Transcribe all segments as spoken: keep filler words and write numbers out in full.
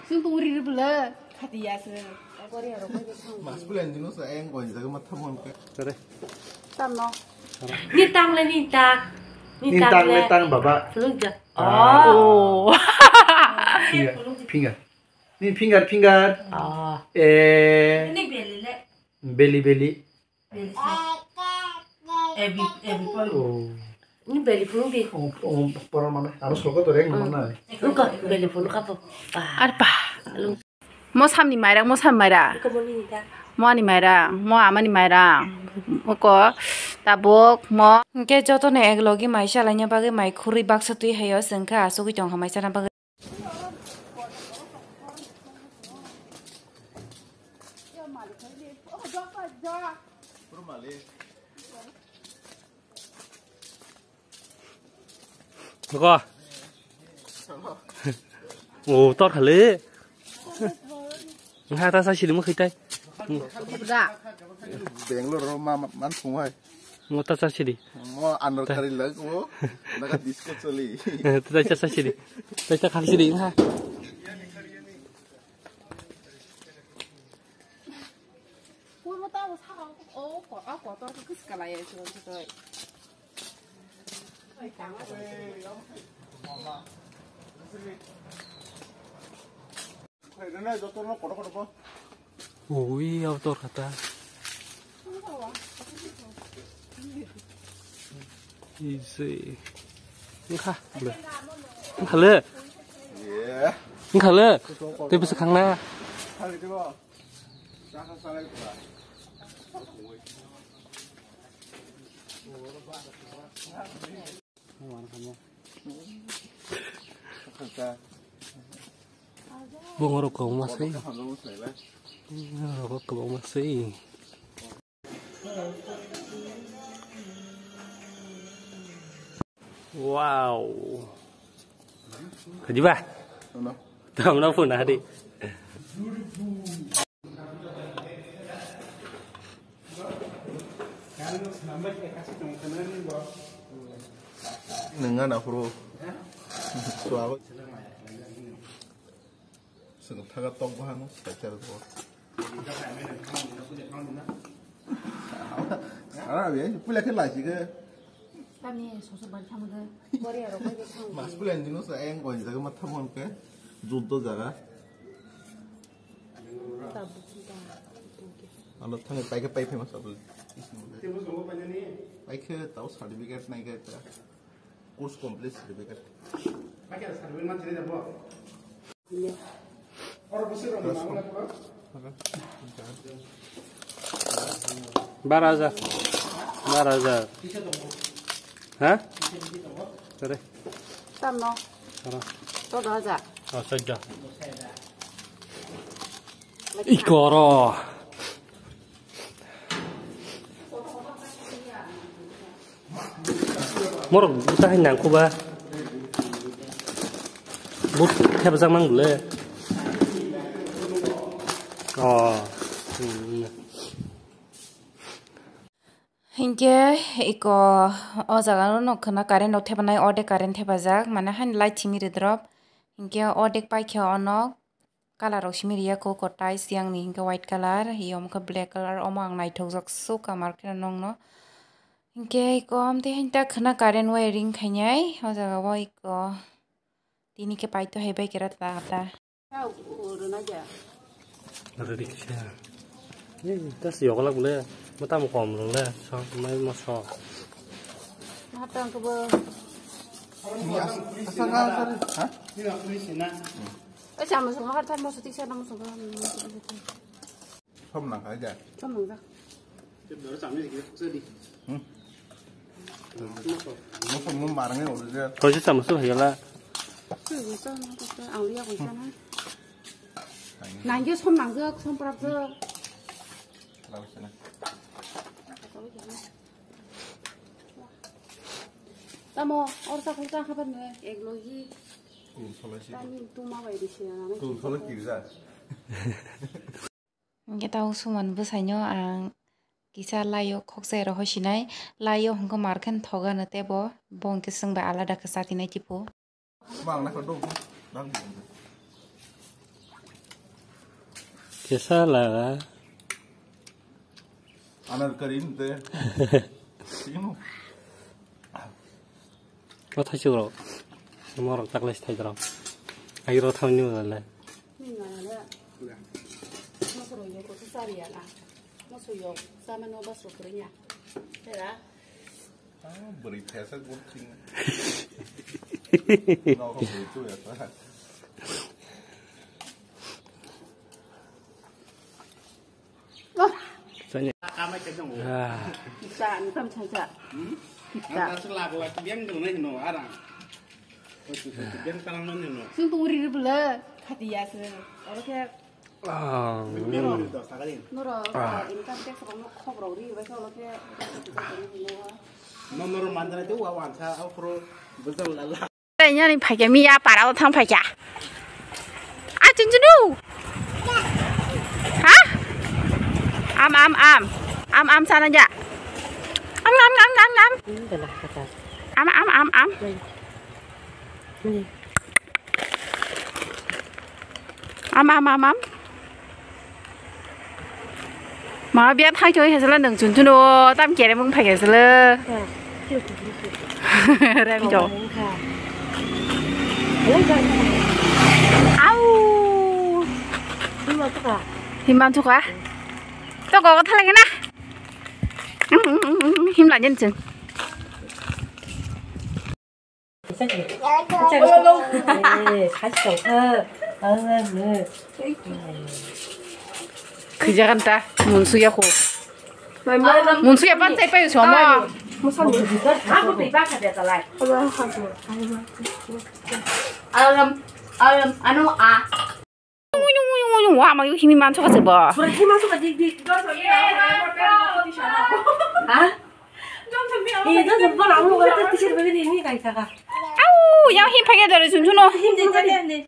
Sung tong ri ri bwle. Khati ya se. Mas kulen dino sa eng gon jaga ma thamon ke. Tare. Tam no. Ni tang le ni tang. Ni tang le tang baba. Sulung ja. Ah. Oh. Finger. Finger. Ni finger, finger. Ah. Eh. Ni beli le. Beli, beli. Beli. Ebi, ebi pon. Oh. Ni beli pon di. Oh, oh, pora mana? Aro soko to reng mana? Ruka, beli pon ka po. Arpa. Mo samni mairang, mo samni mairang. Mo ani mairang, mo amani mairang. Moko tabuk mo. Hwnkhe jotono ek logi mai salaina bagwi mai khurui baksa twi haio, chwngkhe asugwi tongkha mai sana bagwi. Noko. O, tor khale. Nga ta sa sidi mo khitai. Bangalore ro ma, ma, man sung hai. Ngo ta sa sidi. Mo anor kari lag mo. Naga disco choli. Ta sa sidi. Ta sa khali sidi nga. Pui mo ta mo sa o ko a ko tor ko kis kala ye so so. Ui, autor kata. Isi. Engkha, ble. Engkha le. Engkha le. Tei bwswk khangna. Bongorok kwbangma se. Bongorok kwbangma se. Wow. Khajiba? Ano? Tamna phone hari. Nengana pro. Suago. Sengkha thaga tok bahano, sakya ko. Ara be, pula khe laisi khe. Tani soso bari thamu de. Korea ro bai thamu. Mas pula ni no sa eng ko jaga ma thamu ke. Juddo jaga. Ano thangi pai khe pai phai ma sabul. Pai khe tau certificate nai khe ta. Course complete certificate. Bara hajar. Bara hajar. Ha? Sore. Tamno. Sore. Todo hajar. Oh, sejja. Ikoro. Morok buta hai nangkhuba. But thepjak mang bole. Oh. Hmm. Hinkhe iko o jaga no khwna current rok thepanai, ordek current thepajak, mane hani light simi ridrop. Hinkhe ordek paikhe ono. Colour rok simi riya kho, kotai siyang ni hinkhe white colour, yom khe black colour, omo ang naithok jak suk ka market o nong no. Hinkhe iko amtwi hinta khwna current wiring khainai, o jaga o iko tini khe paito hai bai kera ta ta. Rwdi kisa. Ni tas yoklak bole, mata mo kom rwng le, sok mai mo sok. Mata ang kebo. Asa ka, asa ka. Ha? Ni na police na. Eh, sama sama har than mo sotik sana mo sotik. Som nang kha ja. Som nang ja. Hmm. Mo som mo marang ni ori ja. Koi se sama su hiyala. Ang liya koi sana. Nang je som nang ja, som prap ja. Lawi sana. Tamo, or sa khulta khabar ne, ek logi. Tul solai si. Tani tuma bai di sina na. Tul solai kirja. Hinkhe tao suman bwsaino ang kisa laio khoksa ero hosinai, laio hwnkhe markhen thogano tebo, bo hwnkhe chwng bai alada khe chatinai tipo. Mang na kho dong. Kesa laga. Anar karim te. Sino. Ko thai chukro. Morok taklai thai dro. Ai ro thang ni wala. Ni na na. Mosoro yo ko sari ya na. Mosoro yo sama no baso kre nya. Tera. Ah, beri phesa gunting. No ko beri tu ya ta. Sanya. Ah. Kita, ini kan caca. Hmm? Kita. Ang tak selak, lak, biang dong, nih, no, arang. Oh, tu, tu, biang tanang, no, no. Sung tu uri ri bela, hati ya se. Oro ke. Ah. Noro, ah, income tax rok no khobor ri, bai se oro ke. No, noro manjana tu, wa, wa, sa, au, pro, betul, lala. Tei yani phaikya miya para o thang phaikya. A chunchunu. Ha? Am, am, am. Am, am sana ja. Am, am, am, am, am. Am, am, am, am. Am, am, am, am. Ma biya thai choi hesela nung chun chuno tam kere mung phai hesela. Rem jo. Au. Himan thuka. To go thalai na. Him la jen chun. Khijagan ta, munsuya ko. Munsuya pan sai payo somo. Alam, alam, anu a. Wa ma yu himi man soka se bo. Pura hima soka dik dik. Ha? Au, yang him phai dare sun suno. Him de de de.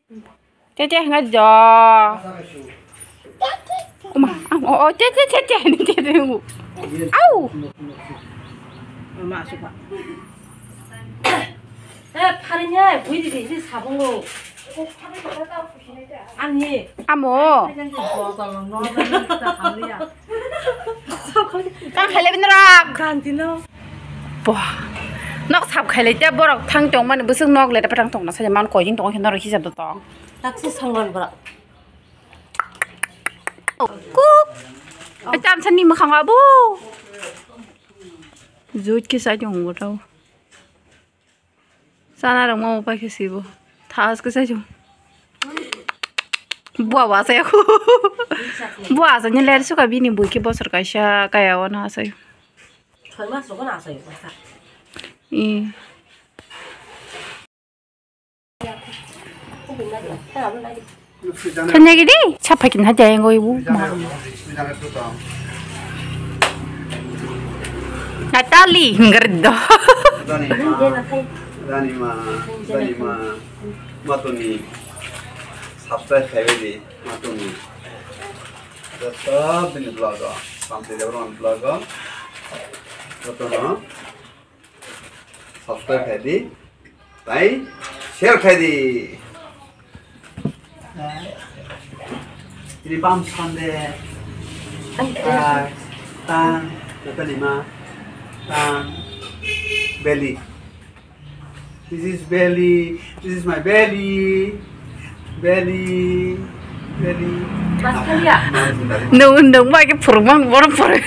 Te te ngai do. Uma, o, o, te te te te te te. Au. Ma soka. Eh, pharinya, bui di di sabungo. Ani. Amo. Kang khailai bini rak. Gantino. Boh. Nok sap khailai te borok thang tong mani bwswk nok le patang tong na sa man koi jing tong khe norok hisab do tong. Taksi sangwan bra. Kuk. Ai tam sani makhang abu. Jut khe sai tong bo tau. Sana rok mamo pai khe sibo. Thas khe sai chung. Bua wa sai khu. Bua sa ni ler suka bini bui khe bosor kaisa kaya wana sai. Soi mas rok na sai basa. I. Thanya gidi, chapa kin hati ayang goi bu. Natali, nggerdo. Dani ma, dani ma, dani ma, matuni. Subscribe khai di, matuni. Joto bini vlog o, sampai dia orang vlog o. Joto no. Subscribe khai di, tai share khai di. Ini Palm Sunday, ah, tang, kata lima, tang, belly. This is belly, this is my belly, belly, belly. Mas kaliya? Nung, nung ba ke purung mang, bor purung.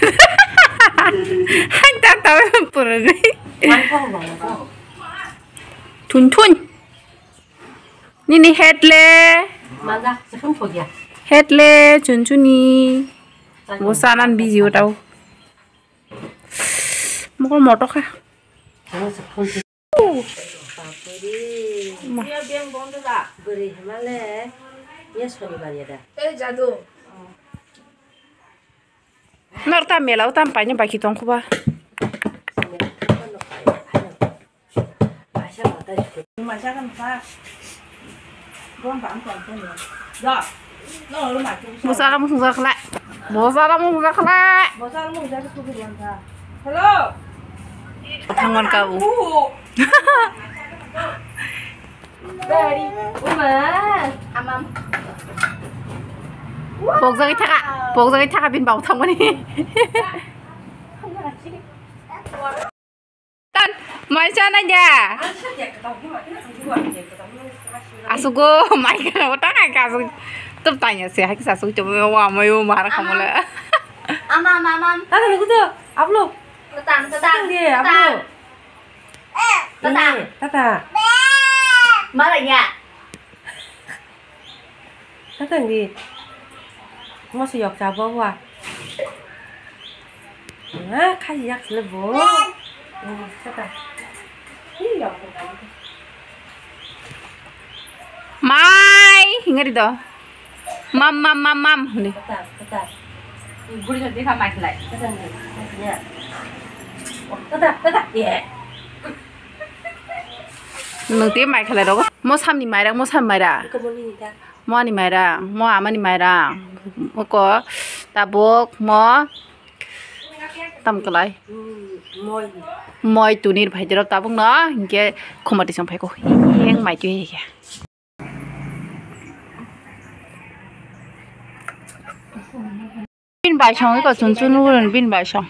Hai ta ta purung. Thun thun. Nini head le. Mangga, sekhon phogya. Head le, chun chuni. Bo sanan busy o tau. Mokol moto kha. Bapre. Ma. Dia beng bondo da. Bwrwi hwnale, ya sonibar ya da. Eh, jadu. Nor ta mela o tam paina baki tong khuba. Masa kan pa. Bosala mung jakhle. Bosala mung jakhle. Hello. Thangon kau. Pokjagwi thaka, pokjagwi thaka bini bau thangmani. Tan, mai cha na ya. Asugo, mai kana wata kai ka asugo. Tup tanya se, hai kisa asugo, wa mayo mara kamole. Ama, ama, ama. Tata, lugu tu, aplo. Tata, tata. Tata, aplo. Tata. Tata. Mara ya. Tata ngi. Mo se yok cha bo wa. Ha, khai yak le bo. Tata. Mai, hingari do. Mam, mam, mam, mam, hini. Buri no dekha mai khlai. Tata, tata, ye. Nung twi mai khlai rogo. Mo samni mairang, mo samni mairang. Mo ani mairang, mo amani mairang. Moko tabuk mo tam kwlai. Moi tunir bhai dero tabuk no hinkhe khumati song phaiko. Yang mai twi ya. Bin bai song iko chun chun nugurun bin bai song.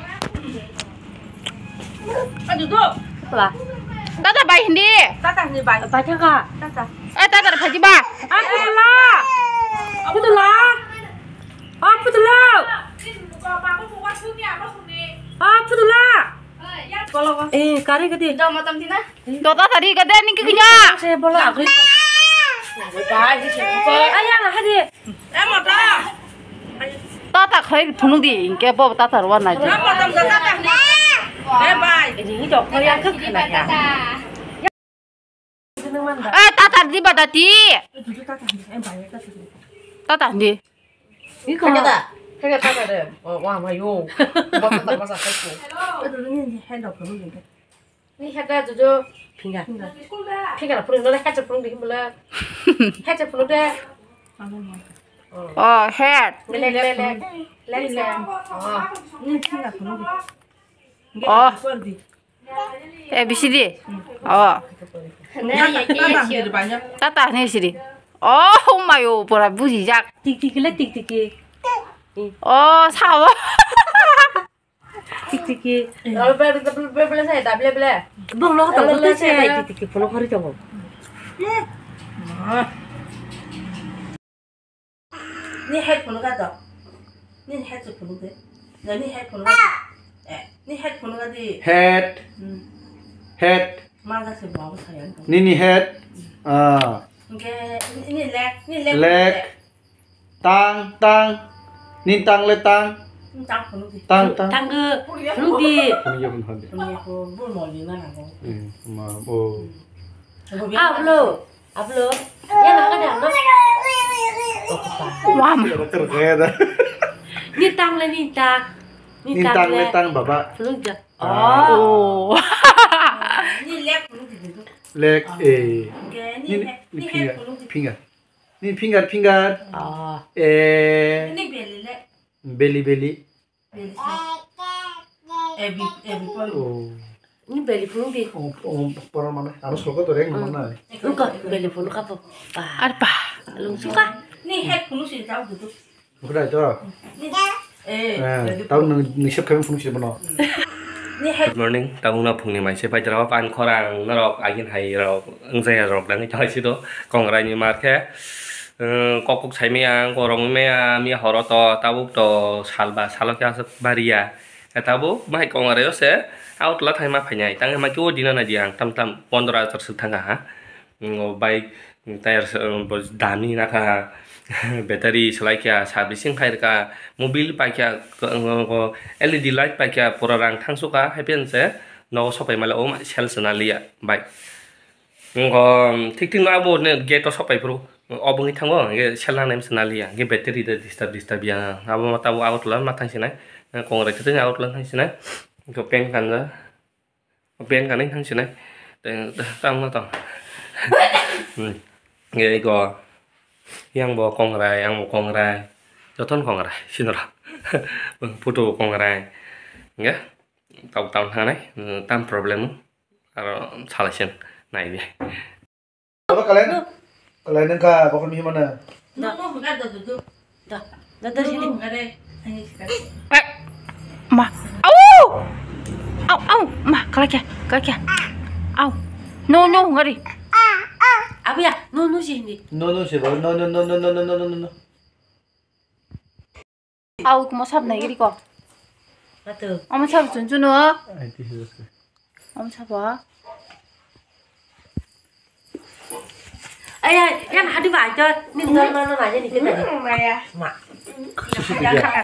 Tata bai hindi. Tata hindi bai. Bai thaka. Tata. Eh, tata da phaji ba. Ah, putula. Putula. Ah, putula. Ah, putula. Eh, kari gede. Jom matam tina. Dota tadi gede ni kikinya. Saya bola aku. Ayang hadi. Tata khai phunuk di, hingke bo tata rwa nai. Ini dok kau yang kekena ya. Eh, tata di ba tati. Tata di. Iko. Kaya ta, kaya tata de. Wah, wah, yo. Masa tak masa kaku. Ini hendak kamu juga. Ni head da jojo. Finger. Finger phunuk nole head phunuk dikhi bole. Head phunuk de. Oh, head. Leg, leg, leg. Leg, leg. Oh. Ni finger phunuk di. Oh. A B C D. Oh. Tata ni sidi. Oh, mayo pura buji jak. Tik tik le tik tik. Oh, sao. Tik tik. Bong lo to tik tik phone khori tongo. Ni head phone ka to. Ni head phone de. Ni head phone ka. Eh, ni head phone ka di. Head. Hmm. Head. Ma ga se babu saya. Nini head. Ah. Oke, ni leg, ni leg. Leg. Tang, tang. Nin tang le tang. Tang phunuk di. Tang, tang. Tang ge, phunuk di. Phunuk ya, phunuk di. Phunuk ya, bu, bu mo ni na na bo. Eh, ma, oh. Ablo, ablo. Ya na ka da no. Wam. Ya, dokter kaya da. Nin tang le nin tang. Nin tang le tang, baba. Phunuk ja. Ah. Oh. Ni leg phunuk di. Leg, eh. Oke, ni, ni, ni finger, finger. Ni finger, finger. Oh. Eh. Ni belly le. Belly, belly. Belly. Ebi, ebi pon. Oh. Ni belly phunuk di. Oh, oh, pora mana? Aro soko to reng mana? Engko belly phunuk apa? Arpa. Lung suka. Ni head phunuk si tau gitu. Bukhrai to? Eh, tau nung nisep kami phunuk si bono. Good morning, tabuk no phungni mai se paithago, pan khorang norok agin hai rok, wngjaya rok nangwi thangsi do, kongrai ni mar khe, eh, kok kok sai maya, korong maya, miya horo to, tabuk to sal ba salo khe aswk bariya. Tabuk bahai kongrai o se, out la thangma phainai, tangwi ma khe o dina nai di ang, tam tam pondro hajar swk thang kha ha. O bike tire se, bo dami nakha, battery swlai kha, servicing khai rwkha, mobil pai kha, L E D light pai kha, pura rang thang sukha, haiphiya se nogo sopai male o sales na liya bike. Ngo thik thik no abo ne gate o sopai phuru, obo wngwi thango, hwnkhe sel nangnai se na liya, hwnkhe battery de disturb disturb ya, abo ma tabuk Agartala ma thang sinai, kongrai khe tini Agartala thang sinai, hwnkhe pant kanja. Ben kanwi thang sinai. Tei tang no tong. Hmm. Nge ego. Yang bo kongrai, yang bo kongrai. Joton kongrai, sinora. Photo kongrai. Nge. Tau tang thangnai. Hmm, tam problem. Aro salai sen. Nai di. Kalai, kalai nang ka, bakal mi mana? Da. Da, da, da, sini. Ma. Au! Au, au, ma, kalai kya, kalai kya. Au. No, no, ngari. Abiya, no, no, sini. No, no, sini. No, no, no, no. Au, kumo sab nai giri ko. Atu. Omo sab chun chun o. Ai, ti sab. Omo sab o. Ai, ai, yan hadu ba, ai, to, ning don ma, ma, ma, ni kita ni. Maya. Ma. Susu dia.